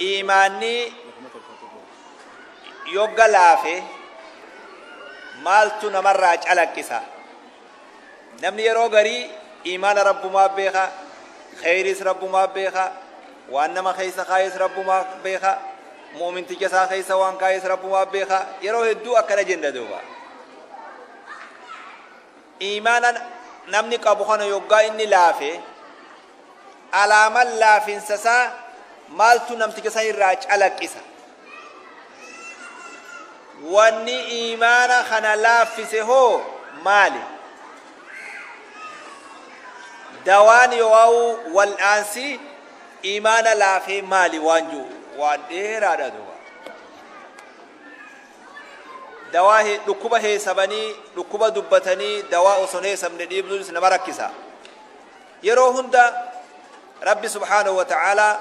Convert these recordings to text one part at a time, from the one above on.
Iimaanni yogga laafe maaltu namarraa calaqqisa? Namni yeroo garii iimaana rabbumaa beeka, kheyriis rabbumaa beeka, waan nama keessa kaayes rabbumaa beeka, mu'minticha isaa keessa waan kaayes rabbumaa beeka. Yeroo hedduu akkana jenna duuba. Iimaana namni qabu kana yoggaa inni laafe, alaaman laafinsa isaa maaltu namticha san irraa calaqqisa? Wanni iimaana kana laaffise hoo maali? Dawaan yoo'u wal'aansi iimaana laafee maali waan jiru waan dheeraadha duuba. Dawaa dhukkuba heessabanii dhukkuba dubbatanii dawaa osoo hin heessabne dhiibnuunis nama rakkisa. Yeroo hunda Rabbi subhaanahu wa ta'aalaa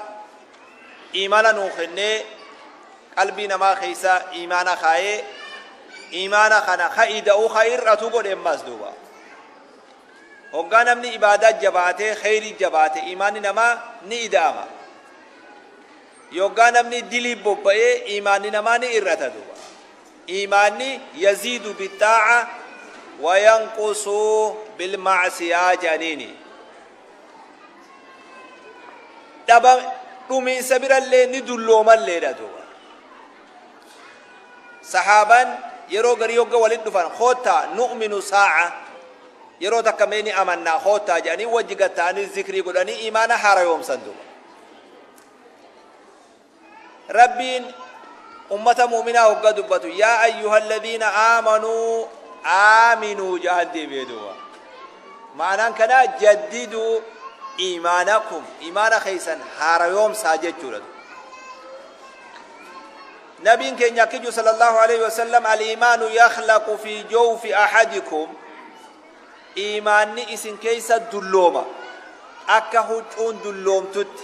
iimaana nuu kennee qalbii namaa keessa iimaana kaayee iimaana kana ka ida'u ka hir'atu godhe ammas duuba. Hoggaa namni ibaadaa jabaatee kheyrii jabaate iimaanni namaa ni ida'ama. Yoggaa namni dilii bobba'ee iimaanni namaa ni hir'ata duuba. Iimaanni yaziidu bixaa'a wa yanqusu bilmacsiyaa jedhaniini. Dhaba dhumiinsa birallee ni dulloomalleedha duuba. Sahaabaan yeroo garii hogga walitti dhufan koottaa nu'minu saa'a yeroo takka mee ni amannaa koottaa jedhanii wajji gatta'anii zikrii godhanii iimaana haarayoomsan duuba. Rabbiin ummata mu'minaa hogga dubbatu yaa ayyuha alladhiina aamanuu aaminuu jedhan deebi'ee duuba. Ma'anaan kanaa jaddiduu iimaanakum, iimaana keessan haarayoomsaa jechuudha. Nabiin keenya akki jiru sallallahu alaihi wasallam al-iimaanu yakhlaqu fi jawfi ahadikum, iimaanni isin keessa dullooma akka huccuun dulloomtutti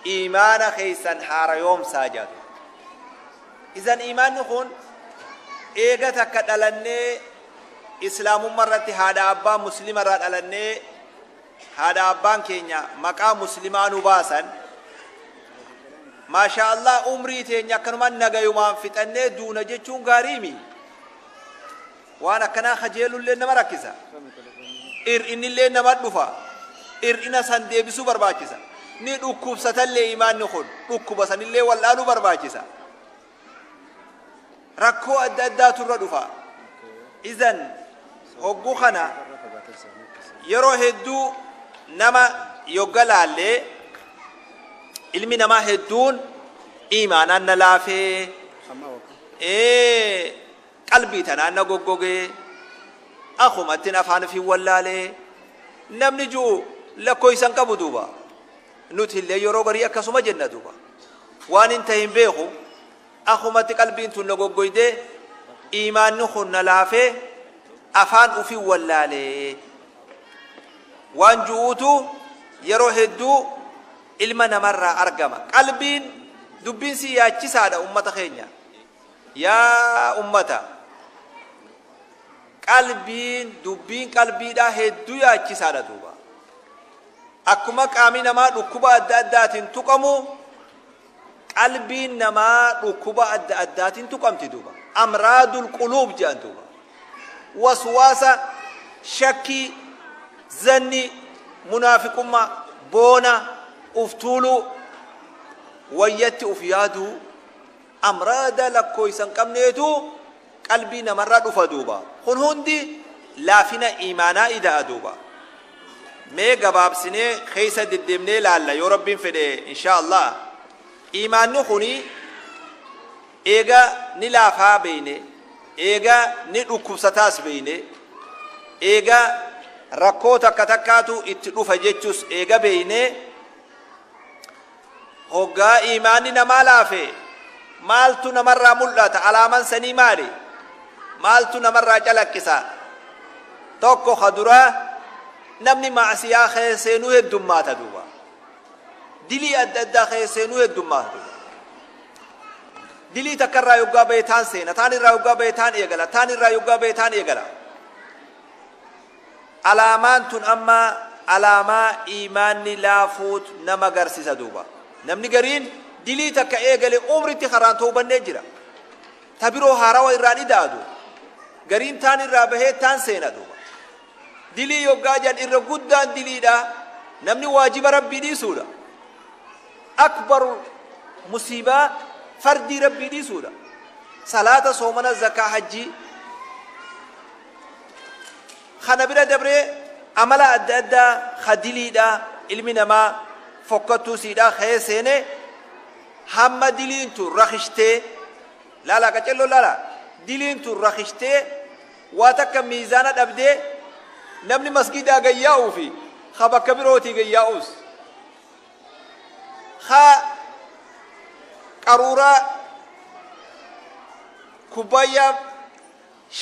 iimaana keessan haarayoomsaa jedhu. Isan iimaanni kun eega takka dhalannee islaamummaa irratti haadha abbaa muslima irraa dhalannee haadha abbaan keenya maqaa muslimaa nu baasan, maasha Allah umrii teenya akkanumaan nagayumaan fixannee duuna jechuun gaariimi. Waan akkanaa kajeelullee nama rakkisa. Hir'innillee nama dhufa. Hir'ina san deebisuu barbaachisa. Ni dhukkubsatallee imaanni kun dhukkuba sanillee wal'aanuu barbaachisa. Rakkoo adda addaatu irra dhufa. Izan hogguu kana yeroo hedduu nama yogga laallee ilmi namaa hedduun iimaanaan na laafee, qalbii tanaan na goggogee, akumattiin afaan fi wallaalee namni ji'u lakkoofsan qabu duuba. Nuti illee yeroo garii akkasuma jenna duuba. Waan hin ta'in beeku akumatti qalbiin tun na goggoydee iimaanni kun na laafee afaan ofii wallaalee waan ji'uutu yeroo hedduu ilma namarraa argama. Qalbiin dubbiin si yaachisaadha ummata keenya. Yaa ummata, qalbiin dubbiin qalbiidhaa hedduu yaachisaadha duuba. Akkuma qaamni namaa dhukkuba adda addaatiin tuqamu qalbiin namaa dhukkuba adda addaatiin tuqamti duuba. Amraadul quluub jedhan duuba. Waswaasa, shakkii, zanni, munaafiqummaa, boona, uftuuluu, wayyatti uf yaaduu, amraada lakkoofsa hin qabneetu qalbii namarraa dhufa duuba. Kun hundi laafina iimaanaa ida'a duuba. Mee gabaabsinee keessa deddeemnee laalla yoo Rabbiin fedhe insha Allah. Iimaanni kuni eega ni laafaa beeyne, eega ni dhukkubsataas beeyne, eega rakkoo takka takkaatu itti dhufa jechuus eega beeyne, hoggaa iimaanni namaa laafe maaltu namarraa mul'ata? Alaaman sanii maali? Maaltu namarraa calaqqisa? Tokko ka duraa namni macsiyaa keessa seenuu heddummaata duuba. Dilii adda addaa keessa seenuu heddummaata duuba. Dilii takkarraa yoggaa bahe taan seena, taan irraa yoggaa bahe taan eegala, taan irraa yoggaa bahe taan eegala. Alaamaan tun amma alaamaa iimaanni laafuut nama agarsiisa duuba. Namni gariin Dilii takka eegale umritti karaan toobannee jira. Ta biroo haarawa irraan idaadu. Gariin taan irraa bahee taan seena duuba. Dilii yoggaa jedhan irra guddaan diliidha. Namni waajiba Rabbii dhiisuudha. Akbaru musiibaa fardii Rabbii dhiisuudha. Salaata, soomana, zakaa, hajjii. Kana bira dabree amala adda addaa ka diliidha, ilmi namaa fokkattuu siidha ka'ee seene hamma diliin tun rakishtee laala qacelloo laala diliin tun rakishtee waa takka miizaana dhabdee namni masgidaa gayyaa'uu fi ka bakka birootii gayyaa'uus ka qaruuraa kubbaayyaa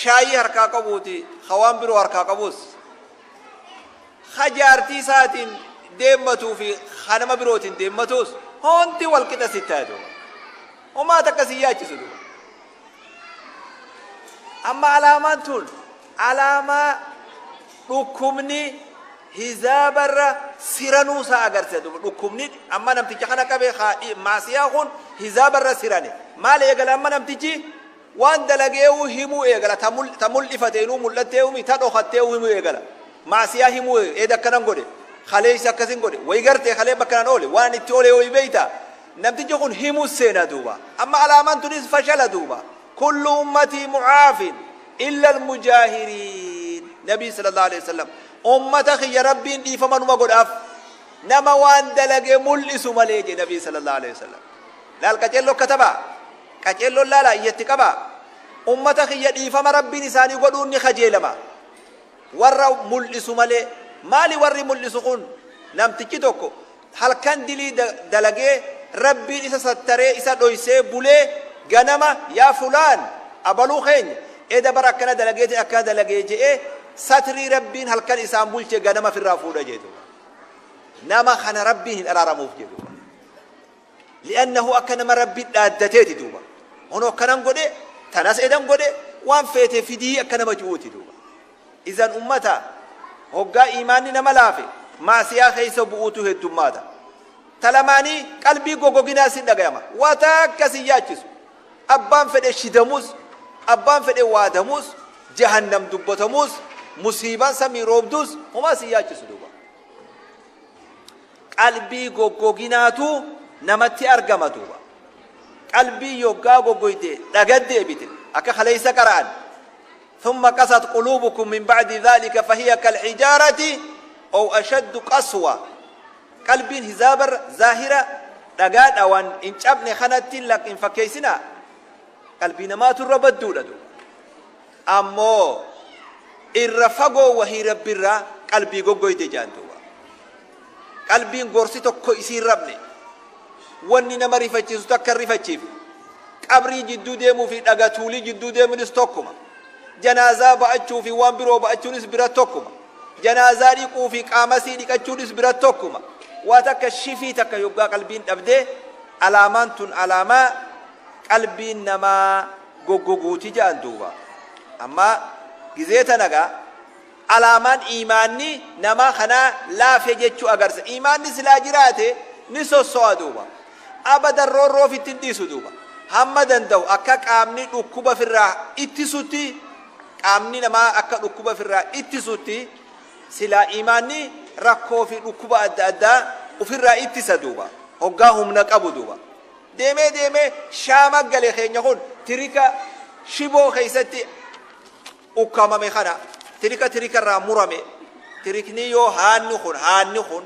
shaayii harkaa qabuuti ka waan biroo harkaa qabuus ka jaartii isaatiin deemmatuu fi ka nama birootiin deemmatuus hundi wal qixa sitti duuba. Homaa takka si yaachisu duuba. Amma alaamaan tun alaamaa dhukkubni hizaabarra siranuu isaa agarsiisa duuba. Dhukkubni amma namticha kana qabee maasiyaa kun hizaabarra sirane. Maal eegala amma namtichi? Waan dalageewu himuu eegala. Ta mul'ifateenuu mul'atteewumi ta dhokatteewu himuu eegala. Maasiyaa himuu eeda akkanan godhe. Kaleessa akkasin godhe. Wayi gartee kalee bakka nan oole. Waan itti oole wayi beeyta. Namtichi kun himuu seena duuba. Amma alaamaan tunis fashala duuba. Kullu ummatii mucaafin illa almujaahiriin. Nabii sallallahu alaihi wasallam. Ummata kiyya Rabbiin dhiifama numa godhaaf. Nama waan dalage mul'isu malee je Nabii sallallahu alaihi wasallam. Laal qaceelloo katabaa. Qaceelloon laalaa iyyatti qabaa. Ummata kiyya dhiifama Rabbiin isaanii godhuun ni kajeelama. Warra mul'isu malee. Maali warri mul'isu kun? Namtichi tokko halkan dilii dalagee Rabbiin isa sattaree isa dhoysee bulee ganama yaa fulaan abaluu keenya eda bara akkana dalageetiin akkana dalagee je'ee satrii Rabbiin halkan isaan bulche ganama firraa fuudha jedhu. Nama kana Rabbiin hin araaramuuf jedhu. Li'annahu akka nama Rabbiin dhaaddateeti duuba. Honoo akkanan godhe tanas edan godhe waan feete fidii akka nama ji'uuti duuba. Izan ummata hoggaa imaanni nama laafe maasiyaa keessa bu'uutu heddummaata. Talamaanii qalbii goggoginaa sin dhagayama. Waa takka sin yaachisu. Abbaan fedhe shidamus, abbaan fedhe waadamus, jahannam dubbatamus, musiibaan samii roobdus homaa sin yaachisu duuba. Qalbii goggoginaatu namatti argama duuba. Qalbii yoggaa goggoyte dhagaa deebite akka kaleessa qara'an. ثم قست قلوبكم من بعد ذلك فهي كالحجارة أو أشد قسوة. قلبين هزابر ظاهرة دقاد أوان إن شابني خناتين لك إن فكيسنا قلبين ما تربدو لدو. أمو إرفقوا وهي رب الرا قلبي قوي دجان دوا. قلبين قرصي تكو يصير ربني واني نمري فتشيس تكري فتشيف قبري جدو ديمو في دقاتولي جدو ديمو نستوكما جنازة ba'achuu fi waan biroo ba'achuunis bira tokkuma. Janaazaa dhiquu fi qaamasii dhiqachuunis bira tokkuma. Waa takka shifii takka yoggaa qalbiin dhabdee alaamaan tun alaamaa qalbiin namaa goggoguuti jedhan duuba. Amma gizee tanagaa alaamaan imaanni namaa kanaa laafe jechuu agarsiisa. Imaanni silaa jiraate ni sosso'a duuba. Abadan roorroo ofitti hin dhiisu duuba. Hamma danda'u akka qaamni dhukkuba ofirraa ittisutti qaamni namaa akka dhukkuba ofirraa ittisutti silaa imaanni rakkoo fi dhukkuba adda addaa ofirraa ittisa duuba. Hoggaa humna qabu duuba. Deemee deemee shaama gale keenya kun tirika shiboo keessatti ukkaamame kana tirika tirikarraa murame tirikni yoo haanni kun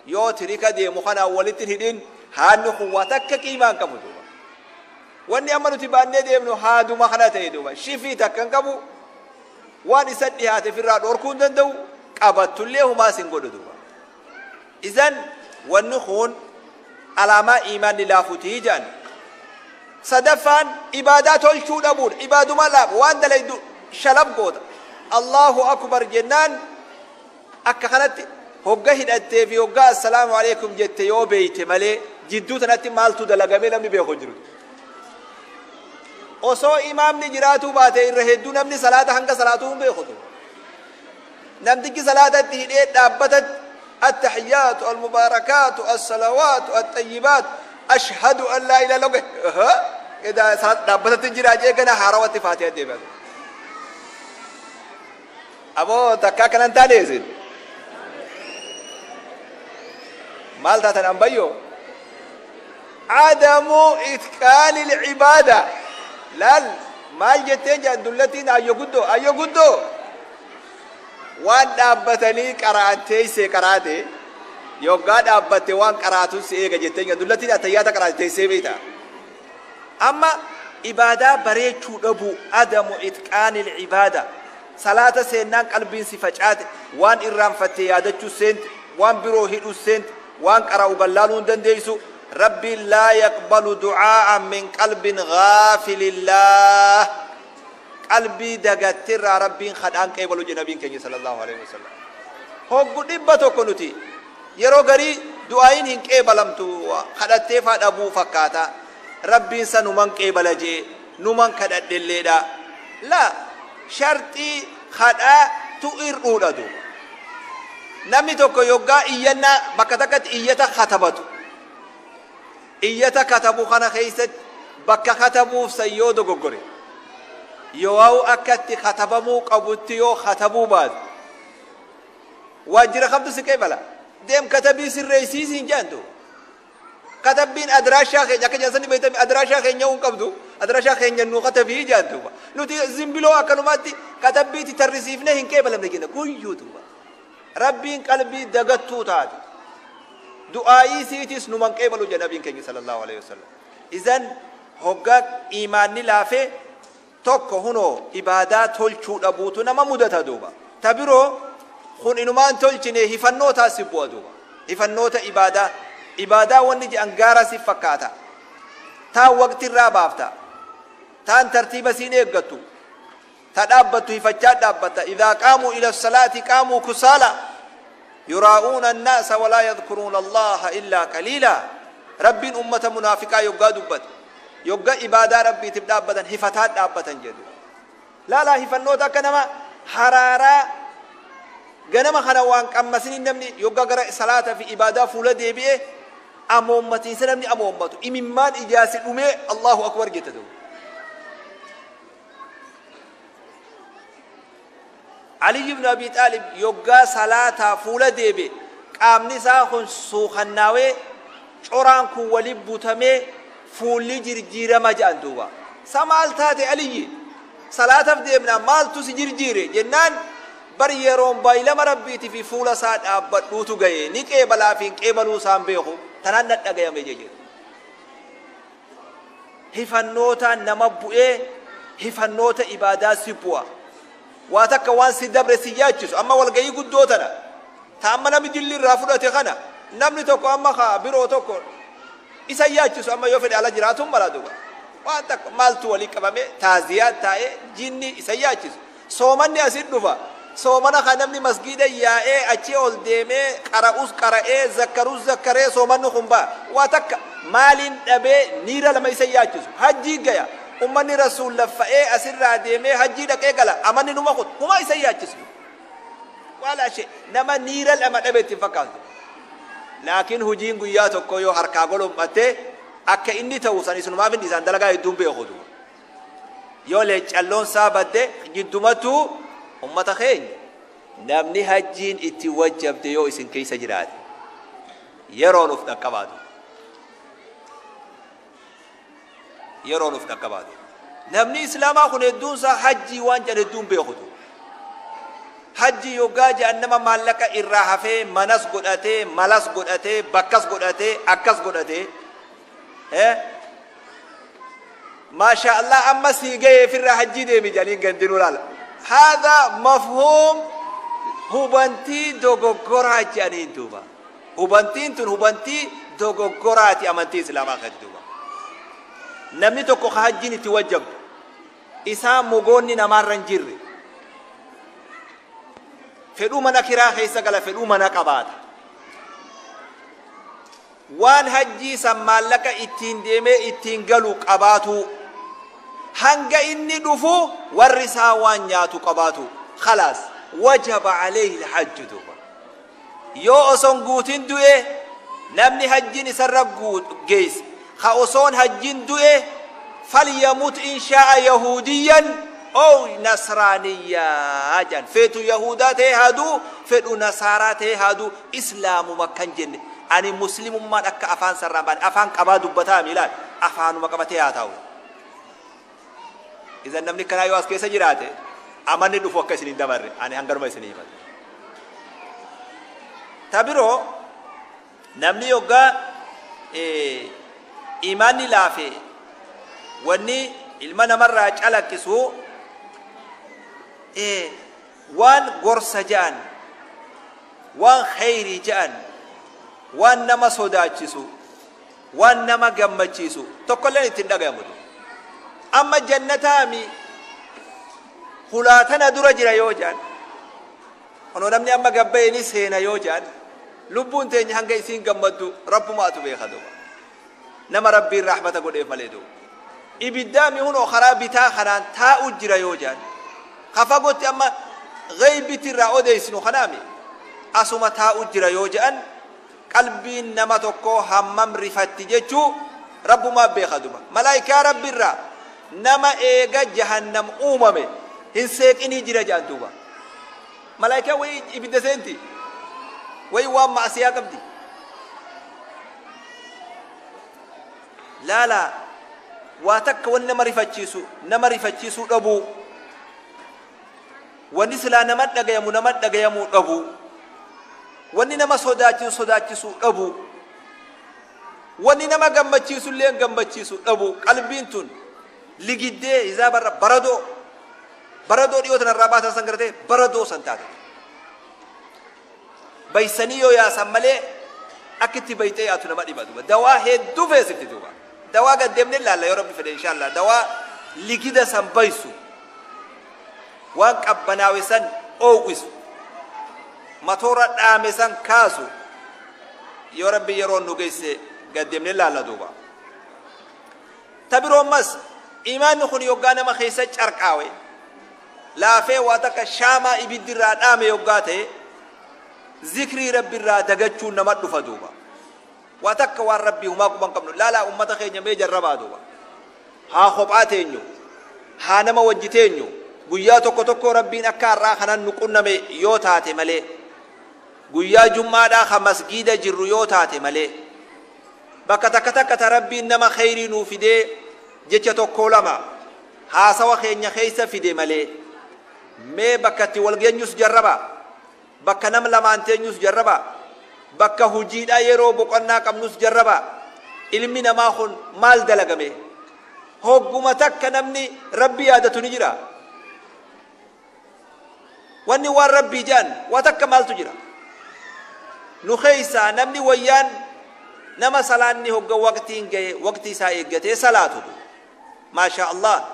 yoo tirika deemu kana walitti hidhin haanni kun waa takka qiimaan qabu duuba. Wanni amma nuti baannee deemnu haaduma kana ta'e duuba. Shifii takka hin qabu. Waan isa dhiyaate ofirraa dhorkuu hin danda'u qabattullee humaas hin godhu duuba. Izan wanni kun alaamaa imaanni laafutii jedhan. Sadaffaan ibaadaa tolchuu dhabuudha. Ibaaduma laafa waan dalaydu shalab goota. Allahu akbar jennaan akka kanatti hogga hidhattee fi hoggaa assalaamu alaikum jette yoo beeyte malee jidduu tanatti maaltu dalagamee namni beeku jiru. Osoo imaamni jiraatuu baate irra hedduu namni salaata hanga salaatuu hin beeku. Namtichi salaatatti hidhee dhaabbatatti التحيات المباركات الصلوات الطيبات Ashhadu an laa ilaaha illallah. Edaa dhaabbatatti jira jee gana haarawatti faatiha deebi'a. Aboo takkaa kanan taane isin. Maal taatan ambayyoo? Adamu itqaanil cibaada. Laal maal jetteen jedhan dullattiin ayyo guddoo ayyo guddoo. Waan dhaabbatanii qara'an teessee qaraate yoggaa dhaabbatte waan qaraatun si eega jetteen jedhan dullattiin attayyaata qaraate teessee beekta. Amma ibaadaa bareechuu dhabuu, adamu itqaanil cibaada. Salaata seennaan qalbiin si facaate, waan irraanfatte yaadachuu seente, waan biroo hidhuu seente, waan qara'u gallaaluu hin dandeessu. Rabbiin laa yaqbalu du'aa'an min qalbin ghaafilillah. Qalbii dagattirraa Rabbiin kadhaan qeebalu jedhe nabiin keenya sallallahu alaihi wasallam. Hoggu 100 nuti yeroo garii du'aayin hin qeebalamtu kadhattee faa dhabuu fakkaata. Rabbiin sa numan qeebala jee numan kadhadhelleedha. La sharxii kadhaa tu ir'uudha duuba. Namni tokko yoggaa iyyannaa bakka takkatti iyyata katabatu. Iyyata katabu kana keessatti bakka katabuuf san yoo dogoggore, yoo akkatti katabamuu qabutti yoo katabuu baate, waajjira kamtu si qeebala? Deem katabii sirreessiisi hin jedhantu. Katabbiin adiraashaa keenya akka jedhan sani beektami, adiraashaa keenya hin qabdu, adiraashaa keenya nuu katabii jedhantu. Nuti zimbiloo akkanumatti katabbiitti tarrisiifnee hin qeebalamne jenna guyyuu duuba. Rabbiin qalbii dagattuu taate. Du'aayii siitis numan qeebalu jedha nabiin keenya sallallahu alaihi wasallam. Izan hoggaa iimaanni laafee tokko hunoo ibaadaa tolchuu dhabuutu nama mudata duuba. Ta biroo kun inumaan tolchine hifannootaa si bu'a duuba. Hifannoota ibaadaa. Ibaadaa wanni jedhan gaara si fakkaata. Taan waqtirraa baafta. Taan tartiiba siin eeggattu. Ta dhaabbattu hifachaa dhaabbatta. Idaa qaamuu ila salaati qaamuu kusaala. Yuraa'uuna annaasa walaa yadhkuruuna Allaha illaa qaliila. Rabbiin ummata munaafiqaa yoggaa dubbate. Yoggaa ibaadaa Rabbiitiif dhaabbatan hifataa dhaabbatan jedhu. Laalaa hifannoota akka nama haraaraa ganama kana waan qammasini namni yoggaa gara salaataa fi ibaadaa fuula deebi'ee amoommatiinsa namni amoommatu imimmaan ijaasi dhumee Allahu akbar jette duuba. Ali ibn Abi Xaalib yoggaa salaataa fuula deebi'e qaamni isaa kun suukannaawee coraan kun waliin butamee fuulli jirjiirama jedhan duuba. Sa maal taate Aliyyi? Salaataaf deemnaa maaltu si jirjiire jennaan bar yeroon baay'ilama Rabbiitii fi fuula isaa dhaabbadhuutu gahe ni qeebalaa fi hin qeebaluu isaan beeku tanaan dhadhagayame jechuudha. Hifannootaan nama bu'ee hifannoota ibaadaa si bu'a. Waa takka waan si dabre si yaachisu amma walgahii guddoo tana ta amma namni dilli irraa fudhate kana namni tokko amma kaa biroo tokko isa yaachisu amma yoo fedhe ala jiraatuun mala duuba. Waan takka maaltu walii qabame taaziyaa taa'ee jinni isa yaachisu. Soomanni asit dhufa. Soomana kan namni masgiida yaa'ee achi ol deemee qara'us qara'ee zakkarus zakkaree soomanni kun ba'a. Waa takka maaliin dhabee niira lama isa yaachisu. Hajjii gaya. Ummanni rasuul laffa'ee asirraa deemee hajjii dhaqee gala. Amanni numa kun huma isa yaachisu. Wala shee nama niira lama dhabe itti fakkaatu. Laakiin hojiin guyyaa tokko yoo harkaa golommatte akka inni ta'u san isinumaaf inni isaan dalagaa hedduun beekutu. Yoo leeccalloon isaa badde giddumatu ummata keenya namni hajjiin itti wajjabde yoo isin keessa jiraate yeroon uf dhaqqabaatu. Yeroon uf dhaqqabaatu. Namni islaamaa kun hedduun isaa hajjii waan jedhan hedduun beekutu. Hajji yoggaa jedhan nama maallaqa irraa hafee manas godhatee malas godhatee bakkas godhatee akkas godhatee maasha Allah amma sii gahee firraa hajjii deemi jedhanii gandinuu laala. Haadha mafhuum hubantii dogoggoraa jedhaniin duuba. Hubantiin tun hubantii dogoggoraati amantii islaamaa kan duuba. Namni tokko ka hajjiin itti wajjabdu isaan mogoonni namaarra hin jirre. Fedhuu mana kiraa keessa gala fedhuu mana qabaata. Waan hajjii san maallaqa ittiin deemee ittiin galu qabaatu. Hanga inni dhufu warri isaa waan nyaatu qabaatu. Khalaas wajaba alayhi alhajju duuba. Yoo oson guutin du'e namni hajjiin isarra geesse Ka osoon hajjin du'e falyamut in shaa'a yahuudiyyan ow nasraaniyyaa jedhan. Feetu yahudaa ta'ee haaduu, fedhu nasaaraa ta'ee haaduu, islaamuma kan jenne. Ani muslimummaan akka afaan sarraan baane afaan qabaa dubbataa miilaan afaanuma qabatee haa ta'u. Idan namni kanaa yoo as keessa jiraate amanni dhufu akka isin hin dabarre ani hanganuma isin himatu. Ta biroo namni yoggaa imaanni laafe wanni ilma namarraa calaqqisu waan gorsa ja'an, waan khayrii ja'an, waan nama sodaachisu, waan nama gammachiisu tokkolleen ittiin dhagayamu. Amma jannataami hulaatana dura jira yoo ja'an, onoo namni amma gabbayee ni seena yoo ja'an, lubbuun teenya hanga isiin gammaddu rabbumaatu beeka duuba. Nama rabbiin rahmata godheef malee duuba. Ibiddaami hunoo karaa bitaa kanaan taa'u jira yoo ja'an, kafagotti amma ghaybiti irraa odeessinu kanaami asuma taa'u jira yoo ja'an, qalbiin nama tokkoo hammam rifatti jechuu rabbumaa beeka duuba. Malaayikaa rabbiirraa nama eega jahannam uumame hin seeqinii jira ja'an duuba. Malaayikaa wayii ibidda seenti, wayii waan ma'asiyaa qabdi. Laala waa takka wanni nama rifachiisu nama rifachiisuu dhabuu, wanni silaa nama dhagayamu nama dhagayamuu dhabuu, wanni nama sodaachisu sodaachisuu dhabuu, wanni nama gammachiisu illee gammachiisu dhabuu. Qalbiin tun ligiddee hizaabarra baradoo baradoo dhiyoo tanarraa baasan san gartee baradoo san taate. Baysanii yoo yaasan malee akka itti bayxee yaatu nama dhiba duuba. Dawaa hedduu feesifti duuba. Dawaa gad deemnee ilaalla yoo rabbi fedhe inshaallah. Dawaa ligida san baysu, waan qabbanaawe san oowwisu, matoora dhaame san kaasu yoo rabbi yeroo nu geesse gad deemnee ilaalla duuba. Ta biroo ammas imaanni kun yoggaa nama keessa carqaawe laafee waa takka shaamaa ibiddirraa dhaame yoggaa ta'e zikrii rabbiirraa dagachuun nama dhufa duuba. Waa takka waan rabbii humaa quban qabnu laalaa ummata keenya mee jarrabaa duuba. Haa kophaa teenyu, haa nama wajji teenyu, guyyaa tokko tokko rabbiin akka har'aa kanan nu qunname yoo taate malee, guyyaa jummaadhaa ka masgiida jirru yoo taate malee, bakka takka takka ta rabbiin nama khayrii nuu fidee jecha tokko lama haasawa keenya keessa fide malee, mee bakka itti wal geenyus jarraba, bakka nam lamaan teenyus jarraba, bakka hujiidhaa yeroo boqonnaa qabnus jarraba. Ilmi namaa kun maal dalagame? Hogguma takka namni rabbi yaadatu ni jira. Wanni waan rabbii jedhan waa takka maaltu jira? Nu keeysaa namni wayyaan nama salaanni hogga waqtiin gahe waqtii isaa eeggatee salaatu. Maashaa Allah,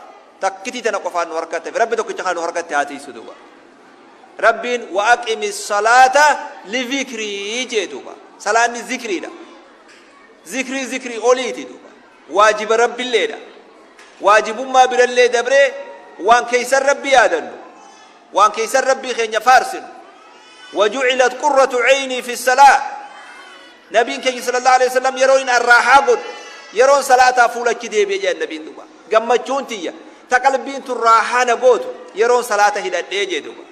takkitii tana qofaan nu harkatte rabbi tokkicha kana nu harkatte haa tiisu duuba. Rabbiin wa aqimi salaata li zikrii jee duuba. Salaanni zikriidha. Zikrii zikrii oliiti duuba. Waajiba rabbilleedha. Waajibummaa birallee dabree waan keeysan rabbi yaadannu, waan keeysan rabbii keenya faarsinu. Wajucilat qurratu ceynii fi salaa. Nabiin keenya sallallahu alaihi wasallam yeroo in arraahaa godhu yeroon salaataa fuula achi deebi'e jedhan nabiin duuba. Gammachuun tiyya ta qalbiin tun raahaa na gootu yeroon salaata hidhadhee jee duuba.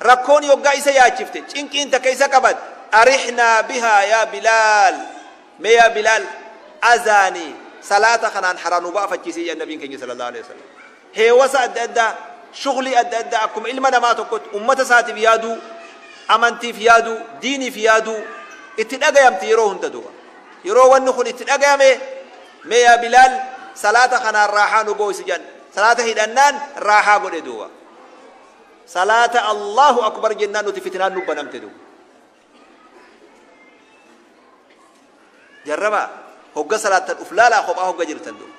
Rakkoon yoggaa isa yaachifte, cinqiin takka isa qabat, arixnaa bihaa yaa Bilaal, mee yaa Bilaal azaanii salaata kanaan haraa nu baafachiisee jedhan nabiin keenya sallallahu alaihi wasallam. Heewasa adda addaa, shuglii adda addaa akkuma ilma namaa tokkotti ummata isaatiif yaaduu, amantiif yaaduu, diiniif yaaduu itti dhagayamti yeroo hunda duuba. Yeroo wanni kun itti dhagayame mee yaa Bilaal salaata kanaan raahaa nu gooysi jedhan. Salaata hidhannaan raahaa godhe duuba. Salaata Allahu akbar jennaan nuti fitnaan nu banamte duuba. Jarrabaa hogga salaattan uf laalaa kophaa hogga jirtan duuba.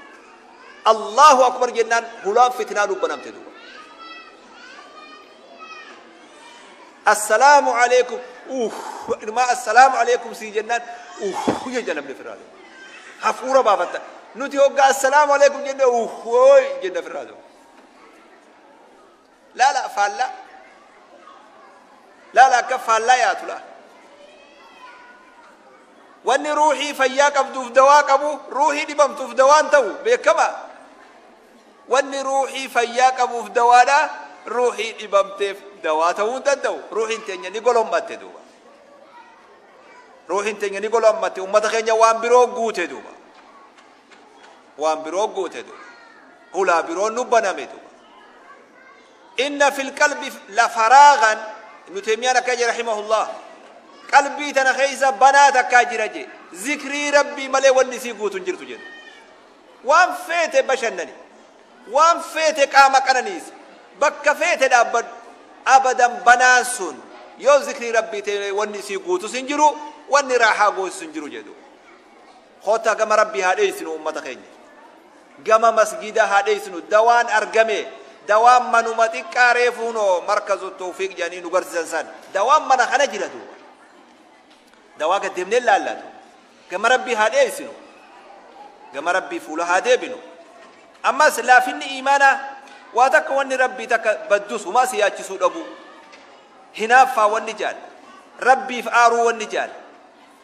Allahu akbar jennaan hulaan fitnaa nu banamte duuba. Assalaamu alaikum ilmaa assalaamu alaikum sii jennaan jecha namni firraa duuba. Hafuura baafatta. Nuti hogga assalaamu alaikum jenne ooy jenna firraa duuba. Laala faallaa. Laala akka faallaa yaatu laa. Wanni ruuxii fayyaa qabduuf dawaa qabu, ruuxii dhibamtuuf dawaan ta'u beekama. Wanni ruuxii fayyaa qabuuf dawaadha, ruuxii dhibamteef dawaa ta'uu hin danda'u. Ruuxiin teenya ni golommatte duuba. Ruuxiin teenya ni golommatte, ummata keenya waan biroo guute duuba. Waan biroo guute duuba. Hulaa biroo nu baname duuba. Inna fil qalbi la faraagan, Ibnu Teemiyaan akka jedhe rahimahullah. Qalbii tana keessa banaa takkaa jira je. Zikrii Rabbii malee wanni isii guutu hin jirtu jedhu. Waan feete bashannani. Waan feete qaama qananiisi. Bakka feete dhaabbadhu. Abadan banaan sun yoo zikrii Rabbii ta'e wanni isii guutus hin jiru, wanni raahaa goosis hin jiru jedhu. Kottaa gama Rabbii haa dheessinu uummata keenya. Gama masgiidaa haa dheessinu. Dawaan argame. Dawaan manuma xiqqaa reefuunoo markazu tawfiiq jedhanii nu garsiisan san. Dawaan mana kana jira duuba. Dawaa gad deemnee laallatu. Gama Rabbii haa dheessinu. Gama Rabbii fuula haa deebinu. Ammas laafinni iimaanaa waa takka wanni Rabbii takka baddus humaa si yaachisuu dhabu. Hinaaffaa wanni jaal. Rabbiif aaruu wanni jaal.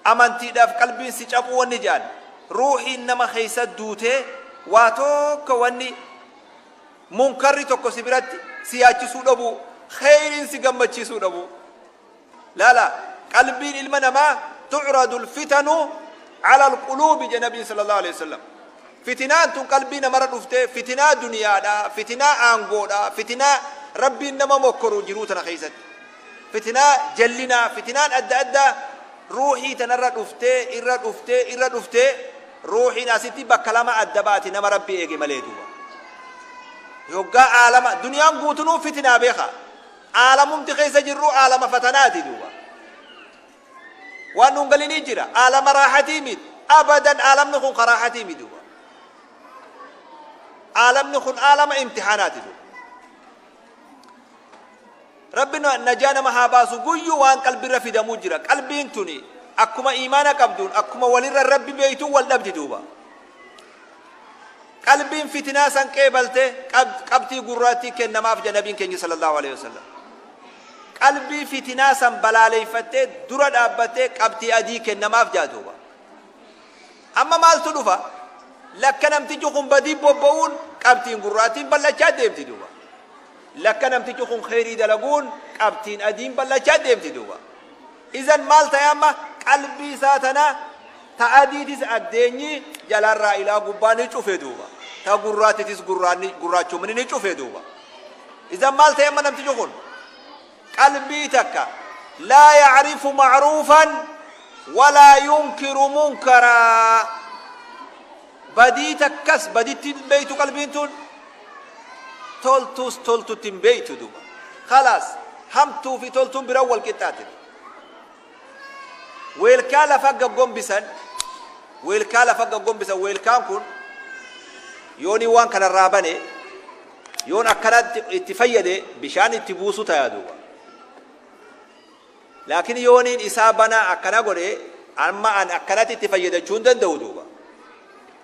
Amantiidhaaf qalbiin si cabuu wanni jaal. Ruuxiin nama keessa duutee waa tokko wanni munkarri tokko si biratti si yaachisuu dhabu. Kheyriin si gammachiisuu dhabu. Laala qalbiin ilma namaa tu'radu alfitanu ala alquluubi jedhe Nabiin sallallahu alaihi wasallam. Fitinaan tun qalbii namarra dhuftee fitinaa duniyaadha, fitinaa aangoodha, fitinaa Rabbiin nama mokkoru jiruu tana keessatti. Fitinaa jallinaa, fitinaan adda addaa ruuxii tanarra dhuftee, irra dhuftee, irra dhuftee ruuxiin asitti bakka lama adda baati nama Rabbii eege malee duuba. Yoggaa aalama duniyaan guutunuu fitinaa beeka. Aalamumti keessa jirru aalama fatanaati duuba. Waan nuun galinii jira. Aalama raaxatii miti. Abadan aalamni kun karaaxatii miti duuba. Aalamni kun aalama imtixaanaati duuba. Rabbi najaa nama haa baasu guyyuu waan qalbirra fidamuu jira. Qalbiin tuni akkuma iimaana qabduun akkuma walirra Rabbi beeytuun wal dhabdi duuba. Qalbiin fitinaa san qeebalte qabxii gurraattii kennamaaf jedha Nabiin keenya sallallahu alaihi wasallam. Qalbii fitinaa san balaaleeffattee dura dhaabbattee qabxii adii kennamaaf jedha duuba. Amma maaltu dhufa? Lakka namtichi kun badii bobba'uun qabxiin gurraattiin bal'achaa deemti duuba. Lakka namtichi kun kheyrii dalaguun qabxiin adiin bal'achaa deemti duuba. Izan maal ta'e amma qalbii isaa tana ta adiitis addeenyi jalarraa ilaa gubbaa ni cufe duuba. Ta gurraattitis gurraachumni ni cufe duuba. Izan maal ta'e amma namtichi kun? Qalbii takka laa yacrifu macruufan walaa yunkiru munkaraa. Badii takkas baditti hin beeytu qalbiin tun, toltus toltutti hin beeytu duuba. Khalaas hamtuu fi toltuun biraan wal qixxaate. Weelkaa lafa gaggombisan, weelkaa lafa gaggombisan, weelkaan kun yooni waan kanarraa bane yoon akkanatti itti fayyade bishaan itti buusu ta'a duuba. Laakiin yooniin isaa banaa akkana godhe amma an akkanatti itti fayyadachuu hin danda'u duuba.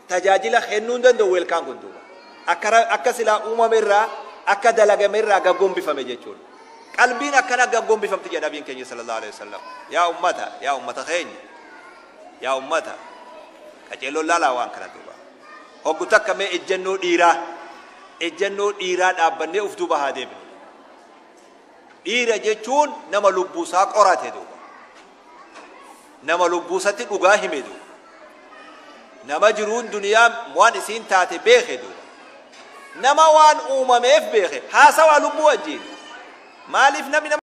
Tajaajila kennuu hin danda'u weelkaan kun duuba. Akka silaa uumame irraa akka dalagame irraa gaggombifame jechuudha. Qalbiin akkana gaggombifamti jedha Nabiin keenya sallallahu alaihi wasallam. Yaa ummata, yaa ummata keenya, yaa ummata qaceelloon laalaa waan kana duuba. Hoggu takka mee ejjennoo dhiiraa dhaabbannee uf duuba haa deebinu. Dhiira jechuun nama lubbuusaa qorate duuba. Nama lubbuusatti dhugaa hime duuba. Nama jiruun duniyaa waan isiin taate beeke duuba. Nama waan uumameef beeke haasawaa lubbuu wajjin. Maaliif namni nama